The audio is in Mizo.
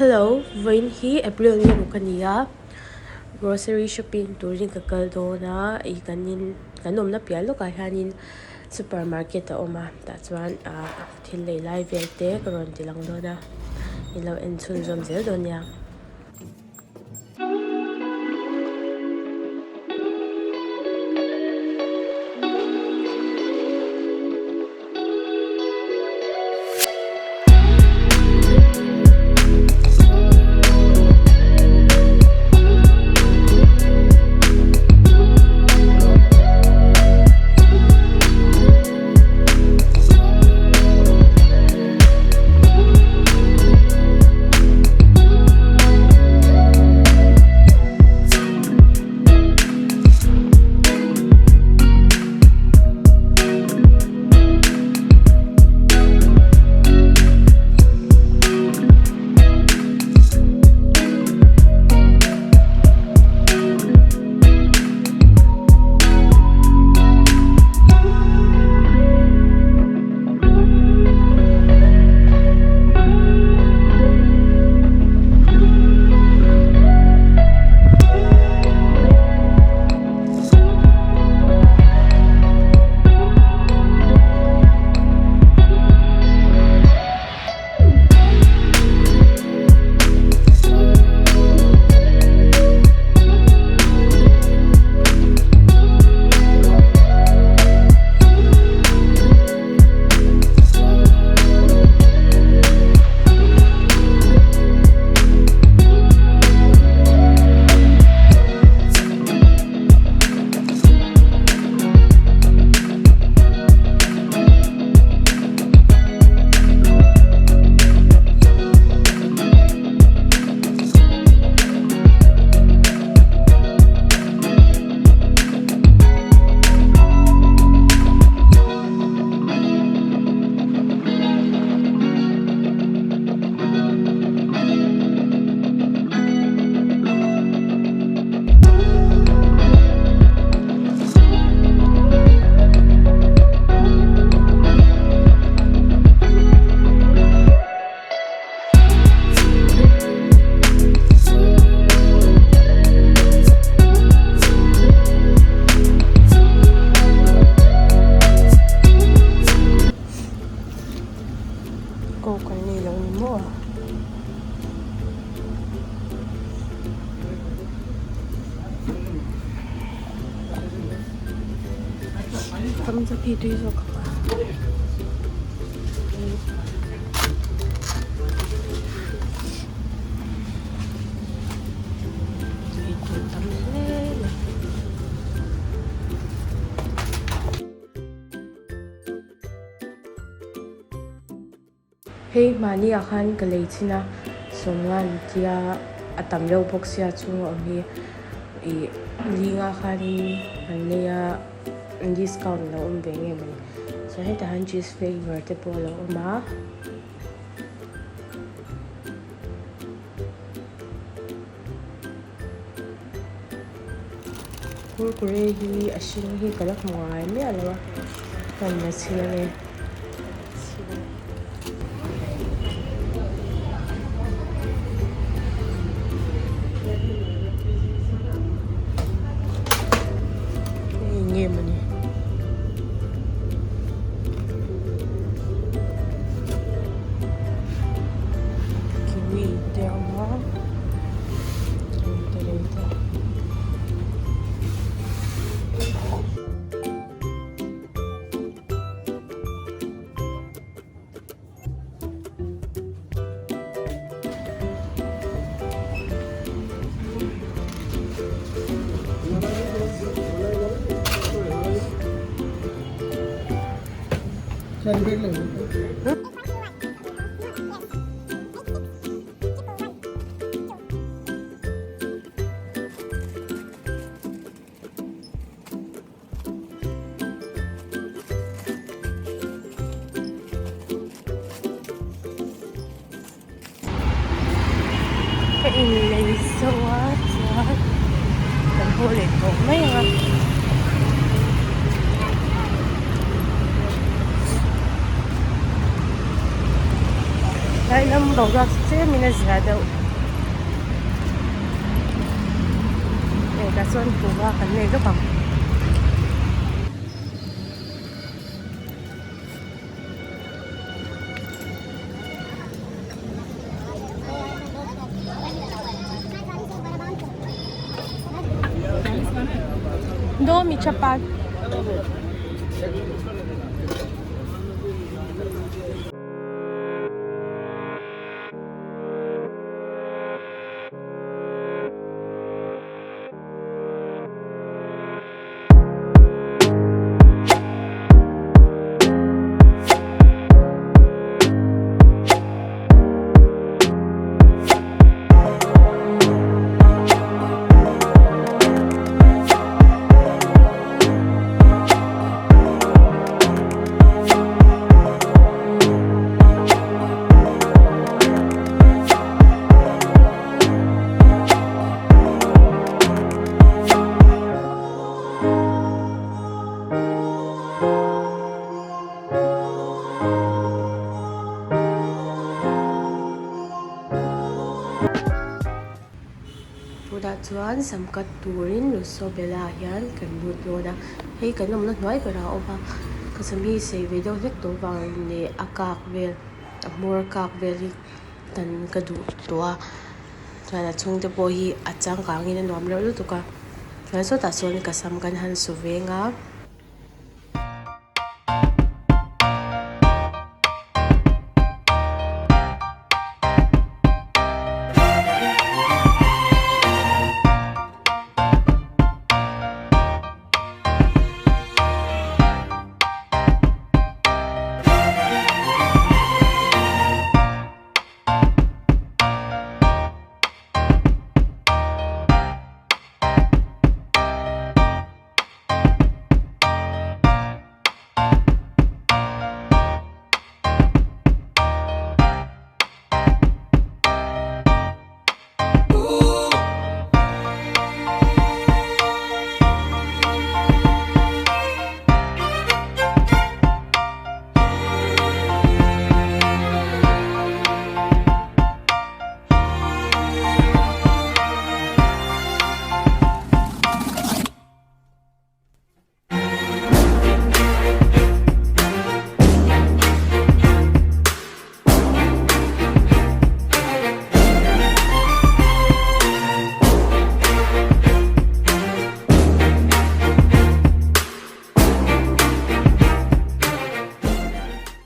Hello, vawiin hi April ni ruk a ni a, grocery shopping turin ka kal dawn a, ih kan in kan awmna piah lawkah hianin super market a awm a tah chuan ah thil lei lai vel te ka rawn ti lang dawn a, in lo en chhunzawm zel dawn nia. Coke an nei lo ni maw? Thumbs up hi tui zawk ang a. Eitur tam hle mai. Hei hmani ah khan ka lei chhin a sawmnga an tia a tam deuh bawk sia chhung a awm hi ih linga khanin an lei a discount a lo awm ve nge mawni chuan hetah hian cheese flavour te pawh a lo awm a. Kurkure hi a hring hi ka la hmu ngai miah lo a hman la chhi ange. Hei nge mawni. Kiwi te a awm a te lei te. Ka inlei zo a chuan kan haw leh tawh mai ang a. Tlai lam boruak chu tlemin a zia deuh. chuan kuhva kan nei vek ang. Do mi chapat. Tunah chuan sam cut turin Lusobela ah hian kan lut dawn a hei kan awmna hnuai berah a awm a ka sam hi sei ve deuh hlek tawh vang leh a kak vel a hmawr kak vel hi tan ka duh tawh a chuan a chhungte pawh hi a changkangin a nuam reuh lutuk a chuan sawtah sawn ka sam kan han su veng a.